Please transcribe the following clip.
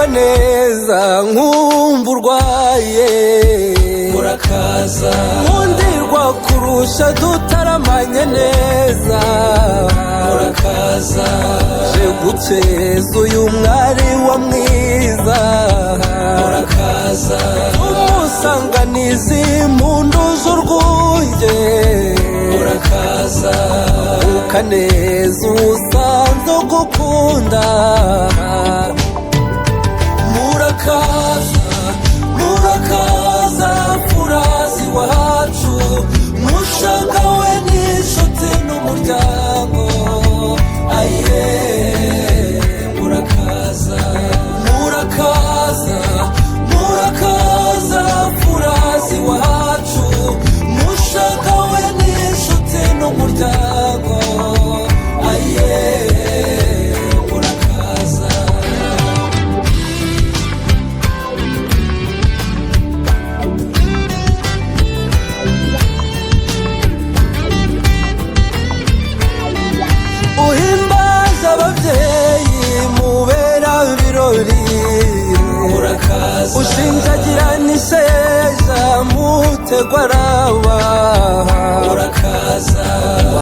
Kumererwa neza nkumva urwaye. Murakaza. Nkundirwa kurusha dutaramanye neza. Murakaza. Je gukeza uyu mwari wa mwiza. Murakaza. Tumusanganiza impundu z'urwunge. Murakaza. Ukaneza usanzwe ugukunda. Murakaza, murakaza, furazi wacu, mushagawe n'inshuti n'umuryango. Aye, Murakaza. Murakaza, murakaza, furazi wacu, mushagawe n'inshuti n'umuryango. Aye, Murakaza. Uhimbaza ababyeyi mubera ibirori. Murakaza. Ushinjagira n'isheja mutegwa araba. Murakaza.